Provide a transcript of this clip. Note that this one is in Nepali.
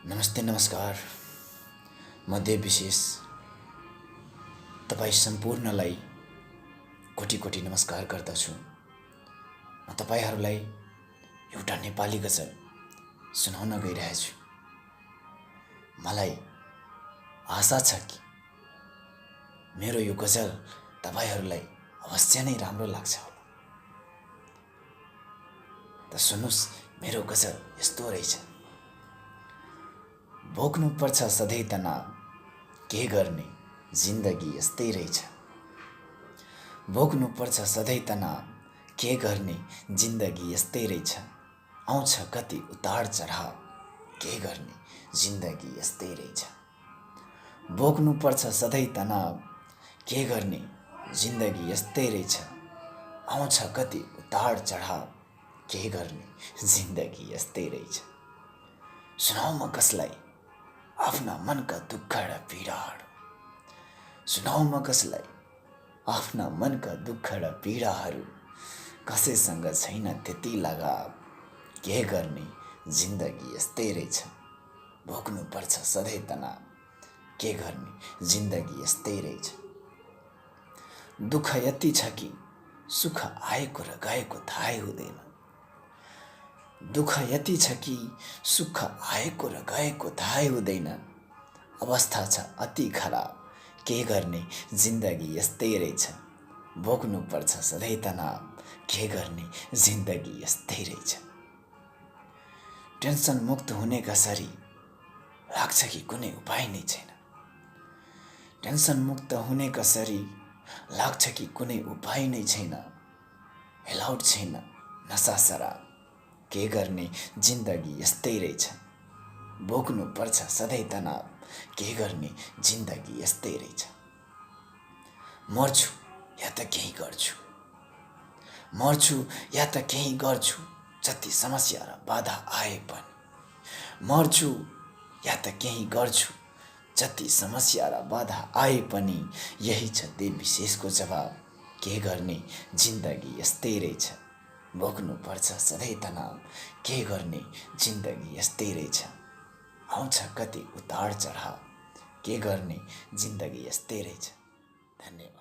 नमस्ते नमस्कार। म देव विशेष तपाईँ सम्पूर्णलाई कोटि कोटि नमस्कार गर्दछु। म तपाईहरूलाई एउटा नेपाली गजल सुनाउन गइरहेछु। मलाई आशा छ कि मेरो यो गजल तपाईहरूलाई अवश्य नै राम्रो लाग्छ होला। त सुन्नुस्, मेरो गजल यस्तो रहेछ। भोग्नु पर्छ सधैँ तनाव, के गर्ने जिन्दगी यस्तै रहेछ। भोग्नु पर्छ सधैँ तनाव, के गर्ने जिन्दगी यस्तै रहेछ। आउँछ कति उतार चढाव, के गर्ने जिन्दगी यस्तै रहेछ। भोग्नु पर्छ सधैँ तनाव, के गर्ने जिन्दगी यस्तै रहेछ। आउँछ कति उतार चढाव, के गर्ने जिन्दगी यस्तै रहेछ। सुनाऊ म कसलाई आफ्ना मनका दुःख र पीडाहरू। सुनाऊ म कसलाई आफ्ना मनका दुःख र पीडाहरू। कसैसँग छैन त्यति लगाव, के गर्ने जिन्दगी यस्तै रहेछ। भोग्नु पर्छ सधैँ तनाव, के गर्ने जिन्दगी यस्तै रहेछ। दुःख यति छ कि सुख आएको र गएको थाहै हुँदैन। दुःख यति छ कि सुख आएको र गएको थाहै हुँदैन। अवस्था छ अति खराब, के गर्ने जिन्दगी यस्तै रहेछ। भोग्नु पर्छ सधैँ तनाव, के गर्ने जिन्दगी यस्तै रहेछ। टेन्सन मुक्त हुने कसरी लाग्छ कि कुनै उपाय नै छैन। टेन्सन मुक्त हुने कसरी लाग्छ कि कुनै उपाय नै छैन। एलाउड छैन नसा शराब, के गर्ने जिन्दगी यस्तै रहेछ। भोग्नु पर्छ सधैँ तनाव, के गर्ने जिन्दगी यस्तै रहेछ। मर्छु या त केही गर्छु, मर्छु या त केही गर्छु, जति समस्या र बाधा आए पनि। मर्छु या त केही गर्छु, जति समस्या र बाधा आए पनि। यही छ देव विशेषको जवाब, के गर्ने जिन्दगी यस्तै रहेछ। भोग्नु पर्छ सधैँ तनाव, के गर्ने जिन्दगी यस्तै रहेछ। आउँछ कति उतार चढाव, के गर्ने जिन्दगी यस्तै रहेछ। धन्यवाद।